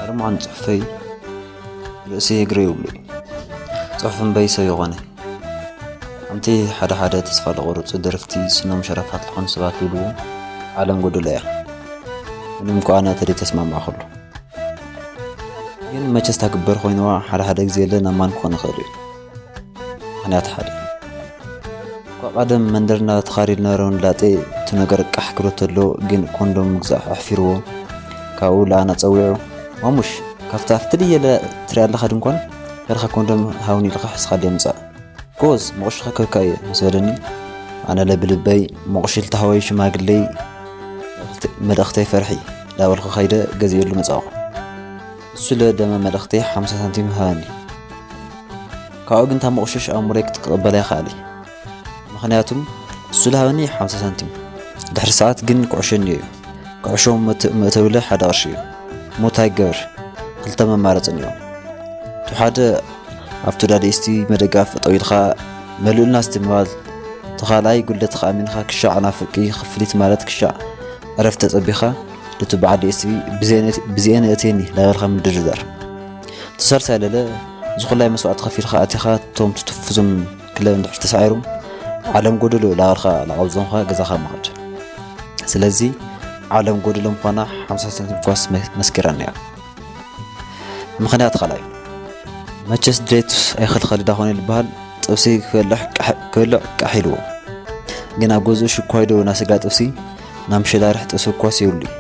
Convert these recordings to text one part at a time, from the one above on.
ኣርማን ጽሑፈይ ርእሲ እግሪ ይብሉ እዩ። ጽሑፍ እምበይ ሰብ ይኾነ። ከምቲ ሓደ ሓደ ተስፋ ዝቖረጹ ደረፍቲ ስኖም ሸረፋት ዝኾኑ ሰባት ዝብልዎ፣ ዓለም ጎደሎ እያ። ምንም እኳ ኣነ ተደይ ተስማማዕኩሉ። ግን መቸስ ታግበር ኮይንዋ ሓደ ሓደ ግዜ የለ ናብ ማን ክኾን ይኽእል እዩ። ምኽንያት ሓደ። እኳ ቀደም መንደርና ተኻሪ ዝነበረ ወንድላጤ እቲ ነገር ቃሕ ክብሎ ተሎ ግን ኮንዶም ምግዛእ ኣሕፊርዎ። ካብኡ ለኣና ጸዊዑ፣ "ማሙሽ፣ ካብታ ፍትልይ የለ ትሪኣ ኣለኻ ድንኳን፣ ከድኻ ኮንዶም ሃውኒ ኢልካ ሕዝኻ ድየ ምጻእ?" "ጎዝ፣ መቑሽ ከከካ እየ" ምስ በለኒ፣ ኣነ ለብልበይ መቑሽ ልተሃወይ ሽማግለይ መልእኽተይ ፈርሒ ዳበልኩ ከይደ ገዚኤሉ መጻእኩ። እሱ ለደመ መልእኽተይ ሓምሳ ሳንቲም ሃበኒ። ካብኡ ግን እታ መቑሽሽ ኣእምሮይ ክትቅበላ ይኽኣል እዩ። ምኽንያቱም እሱ ልሃበኒ ሓምሳ ሳንቲም። ድሕሪ ሰዓት ግን ክዕሸኒ እዩ። ክዕሾ መእተዊለ ሓደ ቅርሺ እዩ። ሞት ኣይገበር። ክልተ መማረፅን እዮም። እቲ ሓደ ኣብቲ ዳዲ እስቲ መደጋፍ ጠው ኢልካ መልኡልና እስቲ ምባል፣ እቲ ካልኣይ ጉድለትካ ኣሚንካ ክሻዕ ናብ ፍርቂ ክፍሊት ማለት ክሻዕ ዕረፍቲ ተጸቢኻ ልቱ በዓል ዲ ኤስ ቲ ቪ ብዜን እት- ብዜን እቴኒ ላበልካ ምድርዳር። እቲ ሳልሳይ ለለ ዝኹላይ መስዋዕቲ ከፊልካ ኣቲኻ እቶም ትትፍዞም ክለብ እንድሕር ተሳዒሮም ዓለም ጎደሎ ላበልካ ላቐብዞምካ ገዛኻ ምኻድ። ስለዚ ዓለም ጎደሎ ምዃና ሓምሳ ሳንቲም ኳስ መ- መስኪራና እያ። ምኽንያት ካልኣይ፣ መቸስ ድሌት ኣይኸልኸል ዳኾነ ልበሃል። ጥብሲ ክበልዕ ቃሕ- ክበልዕ ቃሕ ኢልዎ። ግን ኣብ ገዝኡ ሽኳይዶ ናስጋ ጥብሲ ናብ ሸላርሕ ጥብሲ እኳስ የብሉይ።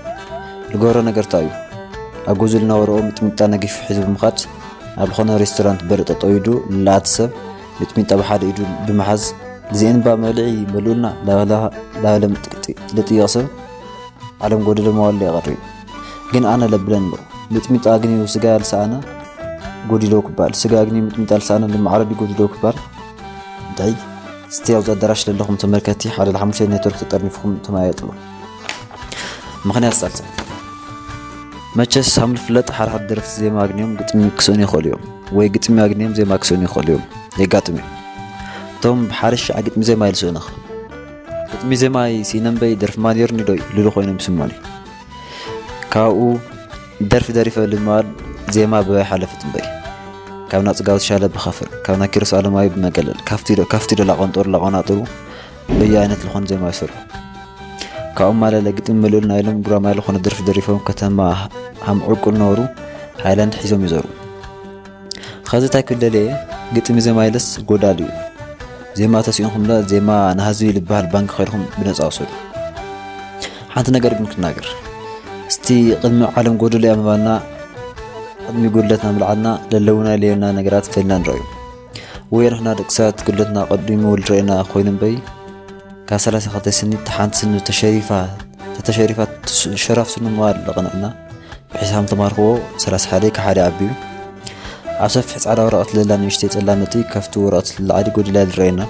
ልገብሮ ነገር እንታይ እዩ? ኣብ ገዝኡ ልነበረኦ ሚጥሚጣ ነጊፉ ሒዙ ብምኻድ ናብ ዝኾነ ሬስቶራንት በሪ ጠጠው ኢሉ ልለኣት ሰብ ሚጥሚጣ ብሓደ ኢዱ ብምሓዝ ልዚኤንባ መብልዒ በልኡልና ላበለ ምጥቅጢ ልጥየቕ ሰብ ዓለም ጎደሎ መዋለ የቐርብ። ግን ኣነ ለብለን ኣሎ። ሚጥሚጣ ኣግንዩ ስጋ ልሰኣነ ጎዲሎ ክባል፣ ስጋ ኣግንዩ ሚጥሚጣ ልሰኣነ ልማዕረዲ ጎዲሎ ክባል። እንታይ? እስቲ ኣብዚ ኣዳራሽ ለለኹም ተመልከቲ ሓደ ለሓሙሽተ ኔትወርክ ተጠርኒፍኩም ተማየጥሉ። ምኽንያት ሳልሳይ፣ መቸስ ሃም ልፍለጥ ሓደ ሓደ ደረፍቲ ዜማ ኣግንዮም ግጥሚ ክስእኑ ይኽእሉ እዮም፣ ወይ ግጥሚ ኣግንዮም ዜማ ክስእኑ ይኽእሉ እዮም። የጋጥም እዩ። እቶም ብሓደ ሻዕ ግጥሚ ዜማ ይልስእንኽ ግጥሚ ዜማ ይስኢነ እምበይ ደርፊ ማን የርኒ ዶ ይልሉ ኮይኖም ይስምዑኒ። ካብኡ ደርፊ ደሪፈ ልምባል ዜማ ብባይ ሓለፍት እምበይ ካብ ናጽጋው ተሻለ ብኸፍር ካብ ናኪሮስ ኣለማዊ ብመገለል ካፍቲ ዶ ካፍቲ ዶ ላቆንጠሩ ላቆናጥሩ በየ ዓይነት ልኾን ዜማ ይሰርሑ። ካብኡ ማለለ ግጥሚ ምልኡል ናይሎም ጉራማይ ልኾነ ደርፊ ደሪፎም ከተማ ሃም ዕቁል ነበሩ ሃይላንድ ሒዞም ይዞሩ። ኸዚ እንታይ ክብል ደልየ እየ? ግጥሚ ዜማ ኢለስ ጎዳሉ እዩ። ዜማ ተሲኡንኩም ለ ዜማ ንሃዝቢ ልበሃል ባንክ ኸይድኩም ብነፃ ውሰዱ። ሓንቲ ነገር ግን ክናገር። እስቲ ቅድሚ ዓለም ጎደሎ እያ ምባልና ቅድሚ ጉድለትና ምልዓልና ለለውና ለየና ነገራት ፈልና ንረእዩ። ወይ ንሕና ደቂ ሰባት ጉድለትና ቀዲሙ ልረእና ኮይኑ እምበይ ካብ ሰላሳ ክልተ ስኒ እታ ሓንቲ ስኒ ተሸሪፋ ተተሸሪፋ ሸራፍ ስኑ ምባል ለቕንዕና። ብሒሳብ ተማርኽዎ ሰላሳ ሓደ ካብ ሓደ ዓቢ እዩ። ኣብ ሰፊሕ ጻዕዳ ወረቐት ለላ ንእሽተይ ጸላመቲ ከፍቲ ወረቐት ልዓሊ ጎዲላ ዝረኣየና።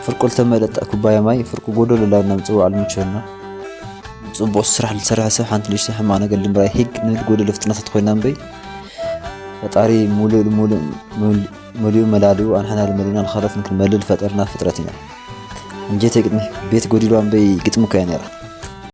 ፍርቁ ልተመለጠ ኩባያ ማይ ፍርቁ ጎደሎ ላና ምጽዋዕ ልምቸና። ጽቡቕ ስራሕ ልሰርሐ ሰብ ሓንቲ ንእሽተይ ሕማቕ ነገር ልምራይ ሂግ ንብል ጎደሎ ፍጥነታት ኮይና እምበይ ፈጣሪ ሙሉእ ሙሉእ መሊኡ መላሊኡ ኣንሕና ልመሊኡና ንኻልኦት ንክንመልእ ልፈጠርና ፍጥረት ኢና። እንጀተይ ግጥሚ ቤት ጎዲሎ እምበይ ግጥሚ እኮ እያ ነይራ።